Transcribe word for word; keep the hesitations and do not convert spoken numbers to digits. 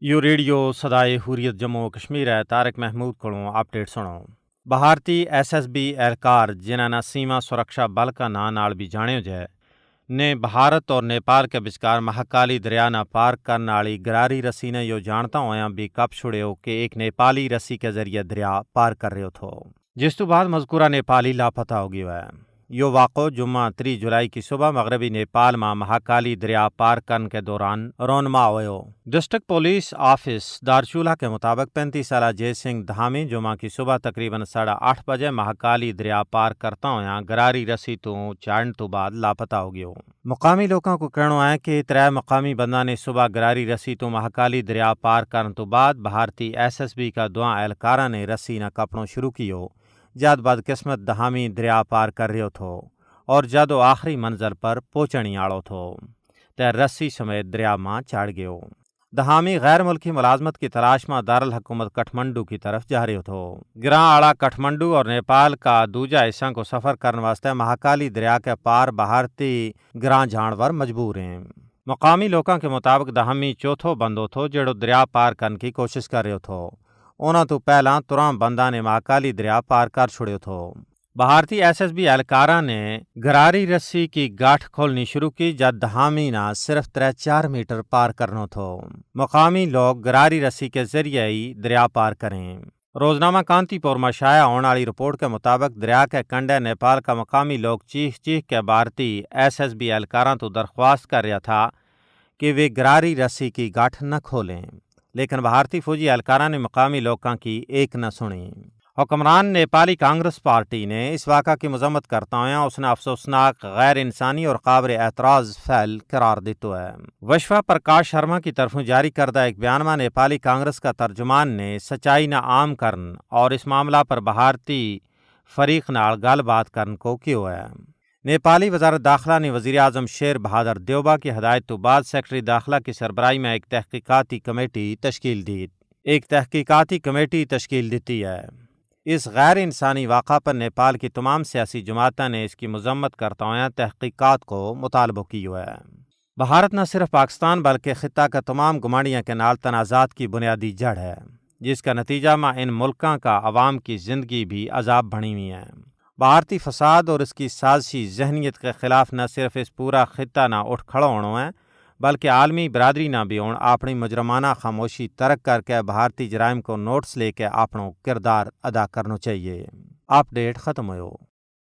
یوہ ریڈیو سدائے حریت جموں و کشمیر ہے۔ طارق محمود کولوں اپڈیٹ سنو۔ بھارتی ایس ایس بی اہلکار جنہاں نا سیما سرکشا بل کا ناں نال بھی جانیو جائے، نے بھارت اور نیپال کے بچکار مہاکالی دریا نا پار کرن آلی گراری رسی نا یوہ جانتا ہویا بھی کپ چھڑیو کہ ایک نیپالی رسی کے ذریعے دریا پار کر رہیو تھو، جس تو بعد مذکورہ نیپالی لاپتہ ہو گیو ہے۔ یوہ واقعو جمعہ تری جولائی کی صبح مغربی نیپال ما مہاکالی دریا پار کرن کے دوران رونما ہویو۔ ڈسٹرکٹ پولیس آفس دارچولہ کے مطابق پینتیس سالہ جے سنگھ دھامی جمعہ کی صبح تقریبا ساڑھا آٹھ بجے مہاکالی دریا پار کرتا ہویا گراری رسی تو چاڑھن تو بعد لاپتہ ہو گیو۔ مقامی لوکاں کو کہنو ہے کہ ترے مقامی بنداں نے صبح گراری رسی تو مہاکالی دریا پار کرن تو بعد بھارتی ایس ایس بی کا دواں اہلکاراں نے رسی نا کپنو شروع کیو، جد بدقسمت دھامی دریا پار کر رہیو تھو اور جد وہ آخری منزل پر پوہچنی آڑو تھو تے رسی سمیت دریا ما چاڑھ گیو۔ دھامی غیر ملکی ملازمت کی تلاش ما دارالحکومت کٹھمنڈو کی طرف جا رہیو تھو۔ گراں آڑا کٹھمنڈو اور نیپال کا دوجا حصہ کو سفر کرن واسطے مہاکالی دریا کے پار بھارتی گراں جانور مجبور ہیں۔ مقامی لوکاں کے مطابق دھامی چوتھو بندو تھو جیڑو دریا پار کرن کی کوشش کر رہیو تھو۔ انہاں تو پہلاں تراں بنداں نے مہاکالی دریا پار کر چھڑیو تھو۔ بھارتی ایس ایس بی اہلکاراں نے گراری رسی کی گاٹھ کھولنی شروع کی جد دھامی نا صرف ترے چار میٹر پار کرنو تھو۔ مقامی لوگ گراری رسی کے ذریعے ہی دریا پار کریں۔ روزنامہ کانتی پور ما شائع ہون آلی رپورٹ کے مطابق دریا کے کنڈے نیپال کا مقامی لوگ چیخ چیخ کے بھارتی ایس ایس بی اہلکاراں تو درخواست کر رہیا تھا کہ ویہ گراری رسی کی گاٹھ نہ کھولیں، لیکن بھارتی فوجی اہلکاراں نے مقامی لوکاں کی ایک نہ سنی۔ حکمران نیپالی کانگریس پارٹی نے اس واقعہ کی مذمت کرتا ہویا اس نے افسوسناک، غیر انسانی اور قابل اعتراض فعل قرار دیتو ہے۔ وشوا پرکاش شرما کی طرفوں جاری کردہ ایک بیان ما نیپالی کانگریس کا ترجمان نے سچائی نا عام کرن اور اس معاملہ پر بھارتی فریق نال گل بات کرن کو کہیو ہے۔ نیپالی وزارت داخلہ نے وزیراعظم شیر بہادر دیوبا کی ہدایت تو بعد سیکرٹری داخلہ کی سربراہی ما ایک تحقیقاتی کمیٹی تشکیل دیت ایک تحقیقاتی کمیٹی تشکیل دیتی ہے۔ اس غیر انسانی واقعہ پر نیپال کی تمام سیاسی جماعتاں نے اس کی مذمت کرتا ہویا تحقیقات کو مطالبو کیو ہے۔ بھارت نہ صرف پاکستان بلکہ خطہ کا تمام گمانڈیاں کے نال تنازعات کی بنیادی جڑ ہے، جس کا نتیجہ ما ان ملکاں کا عوام کی زندگی بھی عذاب بنی ہوئی ہے۔ بھارتی فساد اور اس کی سازشی ذہنیت کے خلاف نہ صرف اس پورا خطہ نا اٹھ کھڑو ہونو ہے، بلکہ عالمی برادری نا بھی ہون اپنی مجرمانہ خاموشی ترک کر کے بھارتی جرائم کو نوٹس لے کے اپنو کردار ادا کرنو چاہیے۔ اپڈیٹ ختم ہویو۔